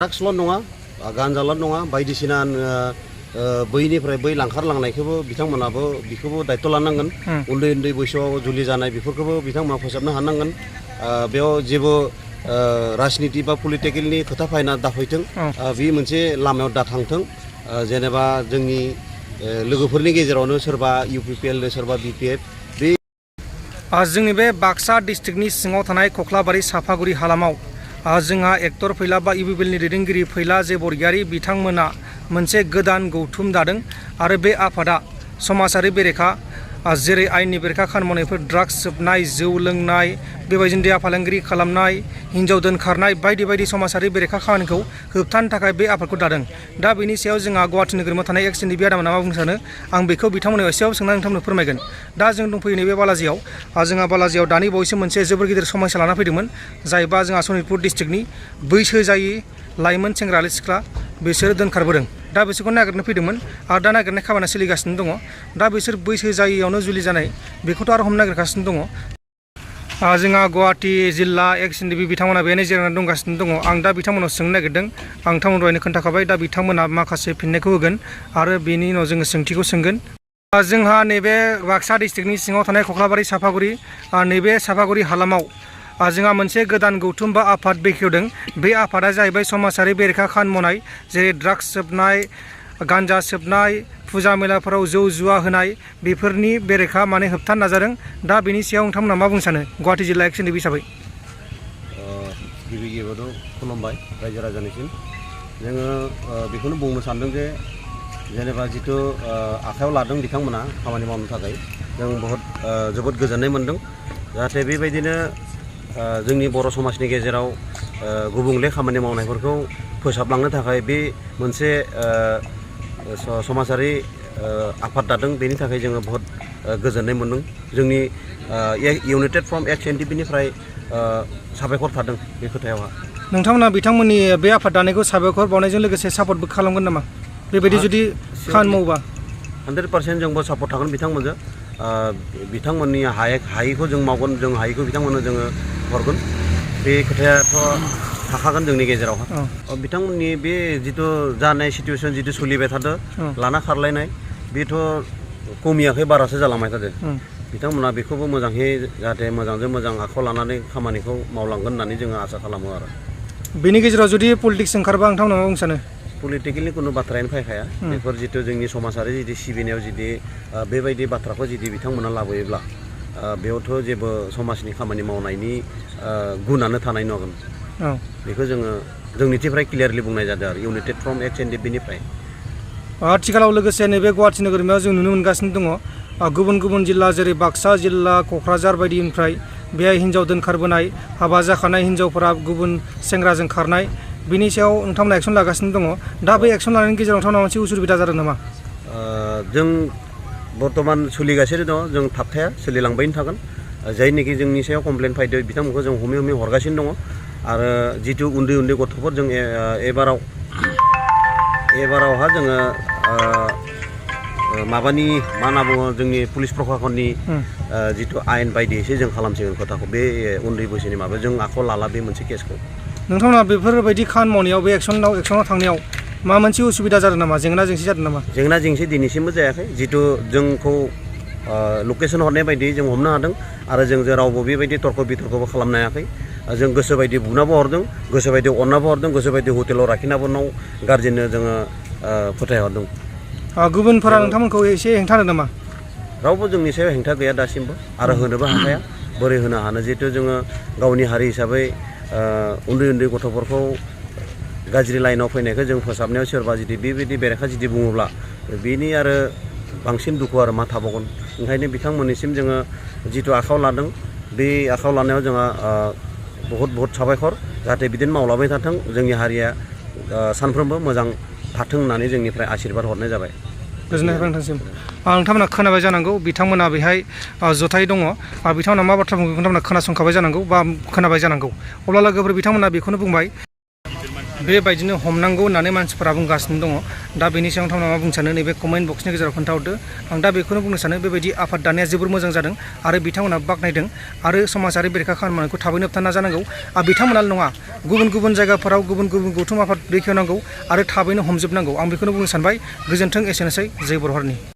ड्राग्सल' नङा गान्जाल' नङा बायदिसिना बैनिफ्राय बै लांखारलांनायखौबो बिथांमोनाबो बेखौबो दायित्व लानांगोन। उन्दै उन्दै बैसोआव जुलि जानाय बेफोरखौबो बिथांमोना फोसाबनो हानांगोन। बेयाव जेबो राजनिति बा पलिटिकेलनि खोथा फैना दाफैथों, बे मोनसे लामायाव दा थांथों। जेनेबा जोंनि लोगोफोरनि गेजेरावनो सोरबा UPPL सोरबा BPF बे जोंनि बे बाक्सा डिस्ट्रिक्टनि सिङाव थानाय कख्लाबारि साफागुरि हालामाव जोंहा एक्टर फैला बा UPPL नि दैदेनगिरि फैला जे बरगयारी बिथांमोना मोनसे गोदान गौथुम दादों आरो बे आफादा समाजारि बेरेखा जेरै आयेननि बेरेखा खामानि मावनायफोर ड्राग्स सोबनाय, जौ लोंनाय, बेबायदिनो देहा फालांगिरि खालामनाय, हिन्जाव दोनखारनाय बायदि बायदि समाजारि बेरेखा खामानिखौ होबथानो थाखाय बे आफादखौ दादों। दा बेनि सायाव जोंहा गुवाहाटी नोगोराव थानाय एक्स ndfbआ आदामोना मा बुंनो सानो आं बेखौ बिथांमोननाव एसेबाबो सोंनानै नोंथांमोननो फोरमायगोन। दा जों दंफैयो नैबे बालाजियाव। जोंहा बालाजियाव दानि बावैसो मोनसे जोबोर गिदिर समस्या लाना फैदोंमोन, जायबा जोंहा सनितपुर डिस्ट्रिक्टनि बैसो जायि लाइमोन सेंग्रा सिख्ला बिसोर दोनखारबोदों। दा बिसोरखौ नागिरनो फैदोंमोन आरो दा नागिरनाय खामानिया सोलिगासिनो दङ। दा बिसोर बैसो जायियावनो जुलि जानाय बेखौथ' आरो हमनो नागिरगासिनो दङ। जोंहा गुवाहाटी जिल्ला एक्स ndfb बिथांमोना बेहायनो जिरायनानै दंगासिनो दङ। आं दा बिथांमोनाव सोंनो नागिरदों, आं बिथांमोन दहायनो खोन्थाखाबाय, दा बिथांमोना माखासे फिननायखौ होगोन आरो बेनि उनाव जोङो सोंथिखौ सोंगोन। जोंहा नैबे बाक्सा डिस्ट्रिक्टनि सिङाव थानाय कख्लाबारि साफागुरि नैबे साफागुरि हालामाव जोंहा मोनसे गोदान गौथुम बा आफाद बेखेवदों। बे आफादा जाहैबाय समाजारि बेरेखा खामानि मावनाय, जेरै ड्राग्स सोबनाय, गान्जा सोबनाय, फुजा मेलाफोराव जौ जुवा होनाय बेफोरनि बेरेखा माने होबथानो नाजादों। दा बेनि सायाव नोंथांमोना मा बुंनो सानो गुवाहाटी जिल्ला एक्स ndfb हिसाबै? गिबि गिबियावथ' खुलुमबाय रायजो राजानिसिम। जोङो बेखौनो बुंनो सानदों जे जेनेबा जिथु आखायाव लादों बिथांमोना खामानि मावनो थाखाय जों जोबोद गोजोननाय मोनदों। जाहाथे बेबायदिनो जोंनि बर' समाजनि गेजेराव गुबुंले खामानि मावनायफोरखौ फोसाबलांनो थाखाय बे मोनसे समाजारि आफाद दादों। बेनि थाखाय जोङो बहुत गोजोननाय मोनदों। जोंनि इउनाइटेड फ्रम एक्स ndfb निफ्राय साबायखर थादों बे खोथायावहा। नोंथांमोना बिथांमोननि बे आफाद दानायखौ साबायखर बावनायजों लोगोसे सापर्टबो खालामगोन नामा बेबायदि जुदि खामानि मावोबा? 100% जोंबो सापर्ट थागोन बिथांमोनजों। बिथांमोननि हायैखौ जों मावगोन, जों हायैखौ बिथांमोननो जोङो हरगोन। बे खोथायाथ' थाखागोन जोंनि गेजेरावहा। बिथांमोननि बे जिथु जानाय सिटुवेसन जिथु सोलिबाय थादों लाना खारलायनाय बेथ' खमियाखै, बारासो जालांबाय थादों। बिथांमोना बेखौबो मोजाङै जाहाथे मोजांजों मोजां आखायाव लानानै खामानिखौ मावलांगोन होननानै जोङो आसा खालामो आरो। बेनि गेजेराव जुदि पलिटिक्स ओंखारबा नोंथांमोना मा बुंनो सानो? पलिटिकेलनि कुनु बाथ्रायानो फैखाया। बेफोर जितु जोंनि समाजारि जुदि सिबिनायाव जुदि बेबायदि बाथ्राखौ जुदि बिथांमोना लाबोयोब्ला बेयावथ' जेबो समाजनि खामानि मावनायनि गुनानो थानाय नगोन। बेखौ जोङो जोंनिफ्राय क्लियारलि बुंनाय जादों आरो इउनाइटेड फ्रम एक्स ndfb निफ्राय। आथिखालाव लोगोसे नैबे गुवाहाटी नोगोरमायाव जों नुनो मोनगासिनो दङ गुबुन गुबुन जिल्ला जेरै बाक्सा जिल्ला, क'क्राझार बायदिनिफ्राय बेहाय हिन्जाव दोनखारबोनाय, हाबा जाखानाय हिन्जावफोरा गुबुन सेंग्राजों खारनाय, बिनि सायाव नोंथांमोना एक्सन लागासिनो दङ। दा बे एक्सन लानायनि गेजेराव नोंथांमोना मोनसे उसुबिदा जादों नामा? जों बर्तमान सोलिगासिनो दङ, जों थाबथाया, सोलिलांबायनो थागोन। जायनिखि जोंनि सायाव कमप्लेन फैदों बिथांमोनखौ जों हमै हमै हरगासिनो दङ। आरो जिथु उन्दै उन्दै गथ'फोर जों एबारावहा जोङो माबानि मा होनना बुङो जोंनि पुलिस प्रशासननि जिथु आयेन बायदियैसो जों खालामसिगोन खोथाखौ। बे उन्दै बैसोनि माबायाव जों आखायाव लाला बे मोनसे केसखौ। नोंथांमोना बेफोरबायदि खामानि मावनायाव बे एक्सनाव थांनायाव मा मोनसे उसुबिदा जादों नामा, जेंना जेंसि जादों नामा? जेंना जेंसि दिनैसिमबो जायाखै। जिथु जोंखौ लकेसन हरनाय बायदि जों हमनो हादों आरो जों रावबो बेबायदि तर्क बितर्कबो खालामनो हायाखै। जों गोसोबायदि बुनाबो हरदों, गोसोबायदि अननाबो हरदों, गोसोबायदि हटेलाव लाखिनाबो गारजेननो जोङो फोथायहरदों। गुबुनफोरा नोंथांमोनखौ एसे हेंथा होदों नामा? रावबो जोंनि सायाव हेंथा गैया दासिमबो आरो होनोबो हाखाया। बोरै होनो हानो, जिहेतु जोङो गावनि हारि हिसाबै उन्दै उन्दै गथ'फोरखौ गाज्रि लाइनाव फैनायखौ जों फोसाबनायाव सोरबा जुदि बेबायदि बेरेखा जुदि बुङोब्ला बेनि आरो बांसिन दुखु आरो मा थाबावगोन। ओंखायनो बिथांमोननिसिम जोङो जिथु आखायाव लादों बे आखायाव लानायाव जोंहा बहुत साबायखर। जाहाथे बिदिनो मावलांबाय थाथों, जोंनि हारिया सानफ्रोमबो मोजां थाथों होननानै जोंनिफ्राय आशीर्बाद हरनाय जाबाय। गोजोननाय थाबाय नोंथांसिम। नोंथांमोना खोनाबाय जानांगौ बिथांमोना बेहाय जथाय दङ। बिथांमोना मा बाथ्रा बुङो नोंथांमोना खोनासंखाबाय जानांगौ बा खोनाबाय जानांगौ। अब्ला लोगोफोर बिथांमोना बेखौनो बुंबाय बेबायदिनो हमनांगौ होननानै मानसिफोरा बुंगासिनो दङ। दा बेनि सायाव नोंथांमोना मा बुंनो सानो नैबे कमेन्ट बक्सनि गेजेराव खोन्थाहरदो। आं दा बेखौनो बुंनो सानो बेबायदि आफाद दानाया जोबोर मोजां जादों आरो बिथांमोना बाख्नायदों आरो समाजारि बेरेखा खामानि मावनायखौ थाबैनो होबथानो नाजानांगौ। आरो बिथांमोनाल' नङा गुबुन गुबुन जायगाफोराव गुबुन गुबुन गौथुम आफाद बेखेवनांगौ आरो थाबैनो हमजोबनांगौ। आं बेखौनो बुंनो सानबाय। गोजोन्थों। एसेनोसै। जय बर' हारिनि।